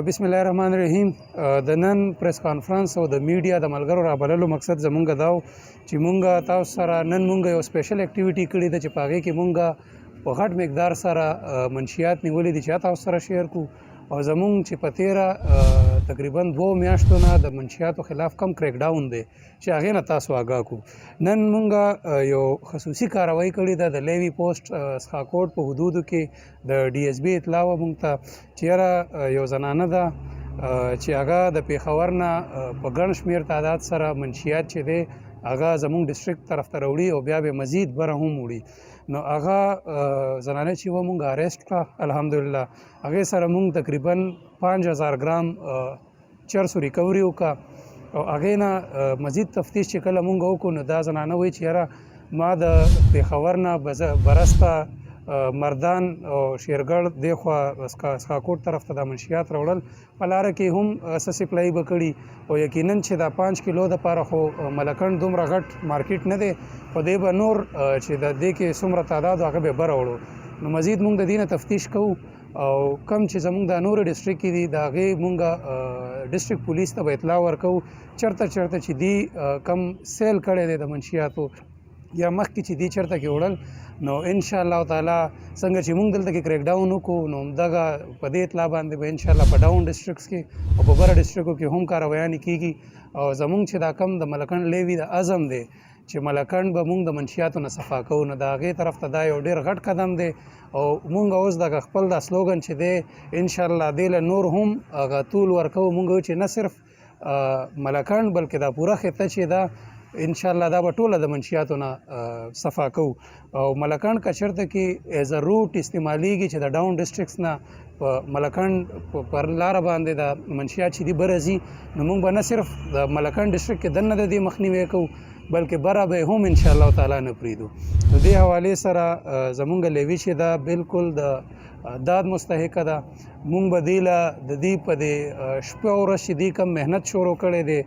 بسم الله الرحمن الرحیم. د نن پریس کانفرنس او د میډیا د ملګرو رابللو مقصد زمونږ دا و چې مونږ تاسو سره نن مونږ یو special activity کړې ده چې په هغې کې مونږ په غټ مقدار سره منشیات نیولي دي چې تاسو سره share کو. او زمونږ چې په تیره تقریبا 2 میاشتو نه د منشیاتو خلاف کم crack down دی چې هغې نه تاسو آګاه کو. نن مونږ یو خصوصي کاروایی کړې ده د levy post سخاکوټ په حدودو کې. د ډي اس بي اطلاع وه مونږ ته چې یاره یو زنانه ده چې هغه د پېښور نه په ګڼ شمېر تعداد سره منشیات چې دی هغه زمونږ district طرف ته راوړي او بیا به مزید بره هم وړي. نو هغه زنانه چې وه، مونږ arrest کړه. الحمدلله، هغې سره مونږ تقریبا 5000 ګرام چرسو recovery وکړه. او هغې نه مزید تفتیش چې کله مونږ وکړو، نو دا زنانه وایي چې یاره، ما د پېښور نه برسته مردان او شیرګړ دیخوا سخاکوټ طرف ته دا منشیات راوړل. په لاره کې هم څه supply به کړي. او یقینا چې دا 5 کیلو د پاره خو ملکنډ دومره غټ market نه دی، خو دی به نور چې د دې کې څومره تعداد هغه به بره وړو. نو مزید مونږ د دې نه تفتیش کوو او کم چې زمونږ د نور district کې دي، د هغې مونږ district police ته به اطلاع ورکوو چرته چرته چې دی کم sell کړی دی د منشیاتو یا مخکې چې دی چرته کې وړل. نو ان شاء الله تعالی، څنګه چې مونږ دلته کې crack down وکړو، نو دغه په دې اطلاع باندې به ان شاء الله په down districts کې او په بره district کې هم کاروایانې کیږي. او زمونږ چې دا کم د ملکنډ levy د عزم دی چې ملکنډ به مونږ د منشیاتو نه صفا کوو، نو د هغې طرف ته دا یو ډیر غټ قدم دی. او مونږ اوس دغه خپل دا slogan چې دی، ان شاء الله دې له نور هم هغه طول ورکوو. مونږ چې نه صرف ملکنډ بلکې دا پوره خطه چې ده، ان شاء الله دا به ټوله د منشیاتو نه صفا کوو. او ملکنډ که چېرته کې as a route استعمالیږي چې د down districts نه په ملکنډ پر لاره باندې د منشیات چې دي بره ځي، نو موږ به نه صرف د ملکنډ district کې دننه د دې مخنیوی کوو، بلکې بره به هم ان شاء الله تعالی نه پریږدو. د دې حوالې سره زمونږ levy چې ده، بالکل د داد مستحقه ده. مونږ به دې له د دې په دې شپه او ورځ چې دې کوم محنت شروع کړی دی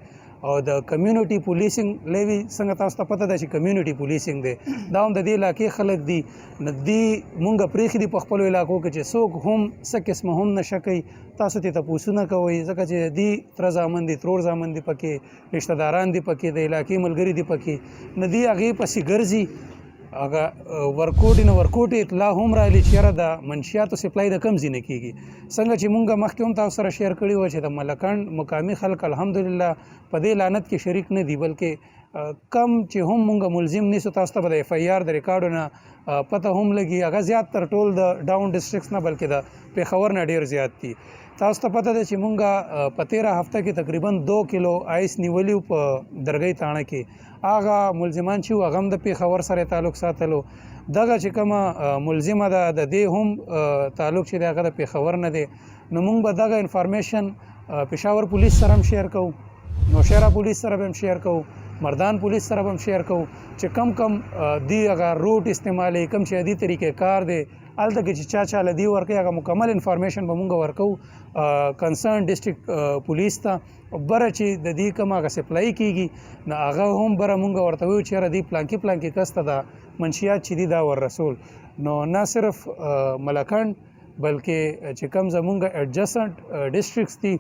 او د community policing levy، څنګه تاسو ته پته ده چې community policing دی، دا هم د دې علاقې خلک دي. نو دې مونږ پرېښي دي په خپلو علاقو کې چې څوک هم څه قسمه هم نشه کوي، تاسو ته تپوسونه کوئ، ځکه چې دي تره زامن دي، ترور زامن دي پکې، رشتہ داران دي پکې، د علاقې ملګري دي پکې. نو دي هغې پسې ګرځي. هغه ورکوټي نه ورکوټي اطلاع هم راغلي چې یاره، د منشیاتو supply د کم ځای نه کیږي. څنګه چې مونږ مخکې هم تاسو سره share کړي و چې د ملکنډ مقامي خلک الحمدلله په دې لعنت کې شریک نه دي، بلکې کم چې هم مونږ ملزم نیسو، تاسو ته به د اف آی آر د ریکارډو نه پته هم لګي، هغه زیات تر ټول د down districts نه بلکې د پېښور نه ډیر زیات دي. تاسو ته پته ده چې مونږ په 13 هفته کې تقریبا 2 کیلو ice نیولي په درګۍ تاڼه کې. هغه ملزمان چې وو، هغه هم د پېښور سره تعلق ساتلو. دغه چې کومه ملزمه ده، د دې هم تعلق چې دی هغه د پېښور نه دی. نو مونږ به دغه information پېښور پولیس سره هم share کوو، نوشهره پولیس سره به هم share کوو، مردان پولیس سره به هم share کوو چې کم کم دی هغه route استعمالوي، کم چې دی طریقې کار دی، هلته کې چې چا چا له دی ورکوي، هغه مکمل information به مونږ ورکوو concerned district police ته. او بره چې د دې کوم هغه supply کیږي، نو هغه هم بره مونږ ورته وایو چې یاره، دی پلانکي پلانکي کس ته دا منشیات چې دي دا ور رسول. نو نه صرف ملکنډ بلکې چې کم زمونږ adjacent districts دي،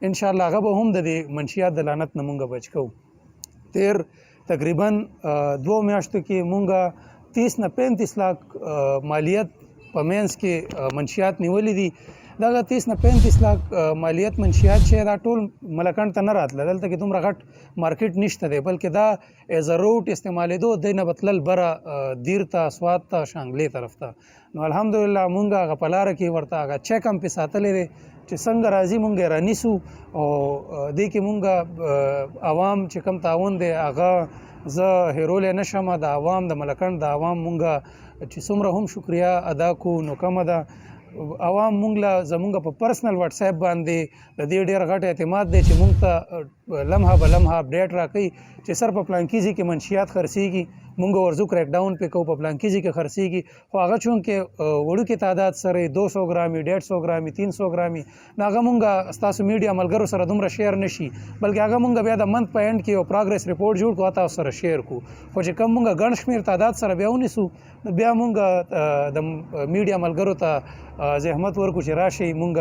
ان شاء الله هغه به هم د دې منشیات د لعنت نه مونږ بچ کوو. تیر تقریبا 2 میاشتو کې مونږه 30 نه 35 لاک مالیت په مینس کې منشیات نیولې دي. دغه 30 نه 35 لاک مالیت منشیات چې دا ټول ملکنډ ته نه راتله، دلته کې دومره غټ market نشته دی، بلکې دا as a route استعمالېدو، دی نه به تلل بره دیر ته، سوات ته، شانګلې طرف ته. نو الحمدلله، مونږ هغه په لاره کې ورته هغه چک هم پې ساتلی دی چې څنګه راځي، مونږ یې رانیسو. او دې کې مونږ عوام چې کوم تعاون دی، هغه زه هېرولی نه شم. د عوام، د ملکنډ د عوام مونږ چې څومره هم شکریه ادا کو نو کمه ده. عوام مونږ له زمونږ په personal واتس اپ باندې د دې ډېر غټ اعتماد دی چې مونږ ته لمحه به لمحه update راکوي چې سر، په پلانکي ځای کې منشیات خرڅېږي، مونږ ورځو، crack down پې کوو. په پلانکي ځای کې خرڅېږي، خو هغه چونکې وړوکي تعداد سره 200 ګرامي، 150 ګرامي، 300 ګرامي، نو هغه مونږ ستاسو میډیا ملګرو سره دومره share نه شي، بلکې هغه مونږ بیا د month په end کې یو progress report جوړ کړو، تاسو سره share کو. خو چې کوم مونږ ګڼ شمېر تعداد سره بیا ونیسو، نو بیا مونږ د میډیا ملګرو ته زحمت ورکو چې راشي، مونږ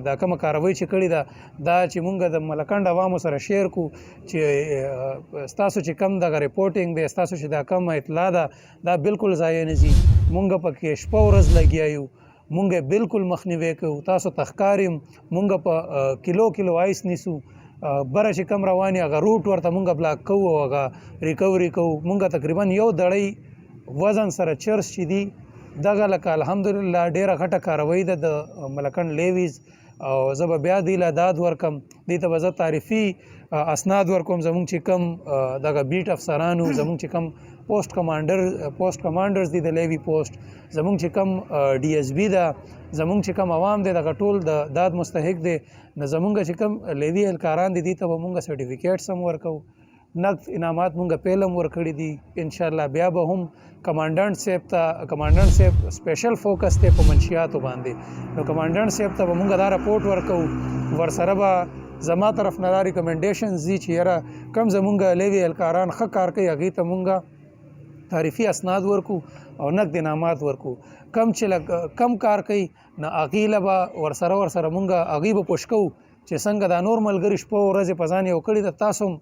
دا کومه کاروایی چې کړې ده، دا چې مونږ د ملکنډ عوامو سره share کو چې ستاسو چې کم دغه reporting دی، ستاسو چې دا کومه اطلاع ده، دا بالکل ضایع نه ځي. مونږ پکې شپه ورځ لګیا یو، مونږ بالکل مخنیوی کوو. تاسو ته ښکاري مونږ په کیلو کیلو آیس نیسو، بره چې کم روان هغه route ورته مونږ block کوو او هغه recovery کوو. مونږ تقریبا یو دړۍ وزن سره چرس چې دي دغه لکه الحمدلله ډیره غټه کاروایی ده د ملکنډ لیویز، او زه به بیا دی له داد ورکم، دې ته به زه تعریفي اسناد ورکوم. زمونږ چې کم دغه beat افسرانو، زمونږ چې کم post commanders دي د levy post، زمونږ چې کم ډي ایس بي ده، زمونږ چې کم عوام دی، دغه ټول د داد مستحق دی. نو زمونږ چې کم لیوي اهلکاران دي، دې ته به مونږ certificates هم ورکوو، نقد انعامات مونږ پهله هم ورکړي دي. انشاءالله بیا به هم کمانډنټ صاحب ته، کمانډنټ صاحب special focus دی په منشیاتو باندې، نو کمانډنټ صاحب ته به مونږ دا رپورټ ورکوو. ورسره به زما طرف نه دا recommendations دي چې یاره کم زمونږ لیوي اهلکاران ښه کار کوي، هغې ته مونږ تعریفي اسناد ورکو او نقد انعامات ورکو. کم چې لږ کم کار کوي، نو هغې له به ورسره مونږ هغې به push کوو چې څنګه دا نور ملګري شپه ورځې په ځان یو کړي ده، تاسو هم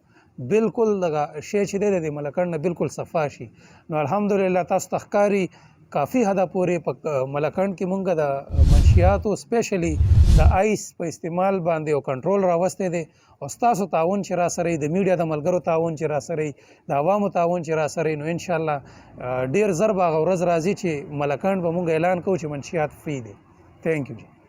بالکل دغه شی چې دی د دې ملکنډ نه بالکل صفا شي. نو الحمدلله تاسو ته ښکاري کافي حده پورې په ملکنډ کې مونږ د منشیاتو، specially د آیس په استعمال باندې یو کنټرول راوستی دی، او ستاسو تعاون چې را سره، د میډیا د ملګرو تعاون چې را سره، د عوامو تعاون چې را سره، نو انشاءالله ډیر زر به هغه ورځ راځي چې ملکنډ به مونږ اعلان کوو چې منشیات free دی. Thank you.